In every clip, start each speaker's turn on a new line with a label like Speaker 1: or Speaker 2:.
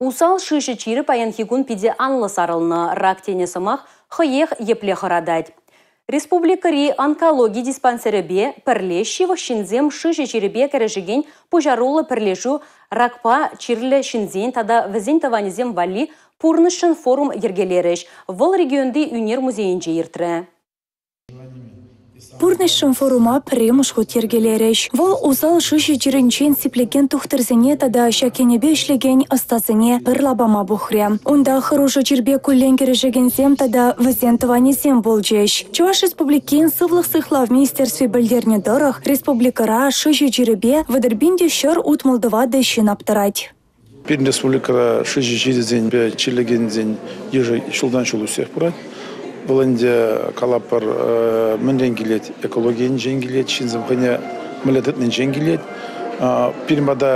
Speaker 1: Усал шыҫӑ чирӗ паянхи кун питӗ анлӑ сарӑлнӑ. Рак тенӗ сӑмах хӑех епле хӑратать. Республикӑри онкологи диспансерӗпе пӗрле ҫывӑх ҫынсем шыҫӑ чирӗпе кӗрешекен пуҫаруллӑ пӗрлешӳ ракпа чирлӗ ҫынсен тата вӗсен тӑванӗсем валли Пурнӑҫшӑн форум йӗркелерӗҫ. Вӑл регионти ӳнер музейӗнче иртрӗ.
Speaker 2: Пурнӑҫшӑн форума пӗрремӗш хут йӗркелерӗҫ. Вӑл усал шыҫӑ чирӗнчен сиплекен тухтӑрсене тата ҫак енӗпе ӗҫлекен ӑстасене пӗр лапама пухрӗ. Унта хӑрушӑ чирпе куллен кӗрешекенсем тата вӗсен тӑванӗсем пулчӗҫ. Чӑваш Республикин Сывлӑх сыхлав министерстви пӗлтернӗ тӑрӑх, республикӑра шыҫӑ чирӗпе 31 164 ҫын аптӑрать.
Speaker 3: Пирӗн республикӑра шыҫӑ чирӗсемпе чирлекенсен йышӗ ҫултан ҫул ӳссех пырать. Вӑл ӗнтӗ, калӑпӑр, мӗнрен килет? Экологи енчен килет, ҫынсем хӑйне мӗнле тытнинчен килет. Пирӗн пата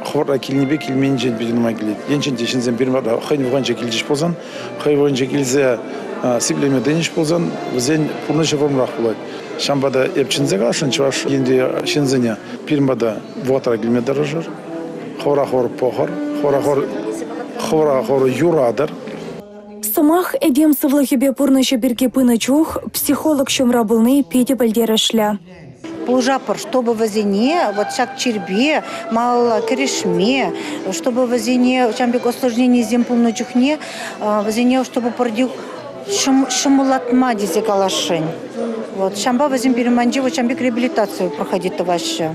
Speaker 3: хӑвӑртрах килнипе килменнинчен питӗ нумай килет. Енчен те ҫынсем пирӗн пата хӑйӗн вӑхӑтӗнче килчӗҫ пулсан, хӑй вӑхӑтӗнче килсе сиплеме тӑнӗҫ пулсан, вӗсен пурнӑҫӗ вӑрӑмрах пулать. Ҫавӑнпа та эп чӗнсе каласшӑн Чӑваш Енри ҫынсене пирӗн пата вӑхӑтра килме тӑрӑшӑр. Хӑвӑра хӑвӑр пӑхӑр, хӑвӑра хӑвӑр юратӑр.
Speaker 2: Сӑмах этем сывлӑхӗпе пурнӑҫӗ пирки пынӑ чух психолог ҫумра пулни питӗ пӗлтерӗшлӗ.
Speaker 4: Пулӑшатпӑр, чтобы вӗсене вот ҫак чирпе малалла кӗрешме, чтобы вӗсене ҫавӑн пек осложненисем пулнӑ чухне вӗсене чтобы пӗртик ҫӑмӑллатма тесе каласшӑн. Вот ҫавӑнпа вӗсем пирӗн патӗнче вот ҫавӑн пек реабилитаци проходить тӑваҫҫӗ.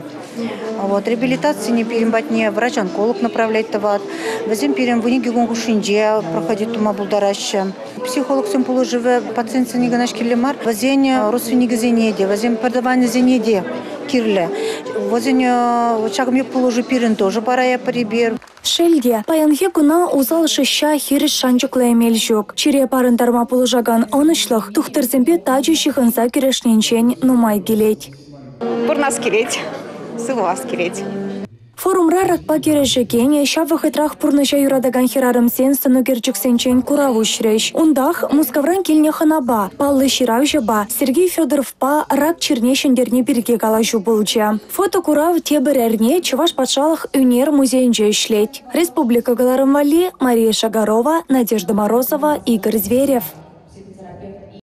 Speaker 4: Вот, реабилитацине пирӗн патне врач-онколог направлять тӑвать. Вӗсем пирӗн 12 кун хушшинче проходить тума пултараҫҫӗ. Психологсен пулӑшӑвӗ пациентсене кӑна кирлӗ мар, вӗсен родственникӗсене те, вӗсен пӗртӑванӗсене те кирлӗ. Вӗсен ҫакӑн пек пулӑшу пирӗн тоже параятпӑр эпир.
Speaker 2: Шел те, паянхи куна усал шыҫҫа хирӗҫ шанчӑклӑ эмел ҫук. Чире парӑнтарма пулӑшакан ӑнӑҫлӑх тухтӑрсемпе тачӑ ҫыхӑнса кӗрешнинчен нумай килет.
Speaker 5: Пурӑнас килет, сывлас килет.
Speaker 2: Форумра ракпа кӗрешекен, ҫав вӑхӑтрах пурнӑҫа юратакан хӗрарӑмсен сӑнӳкерчӗксенчен курав уҫрӗҫ. Унтах Мускавран килнӗ хӑнапа, паллӑ ҫыравҫӑпа Сергей Федоровпа рак чирне ҫӗнтерни пирки калаҫу пулчӗ. Фотокурав тепӗр эрне Чӑваш патшалӑх ӳнер музейӗнче ӗҫлет. Республика кӑларӑм валли Мария Шагарова, Надежда Морозова, Игорь Зверев.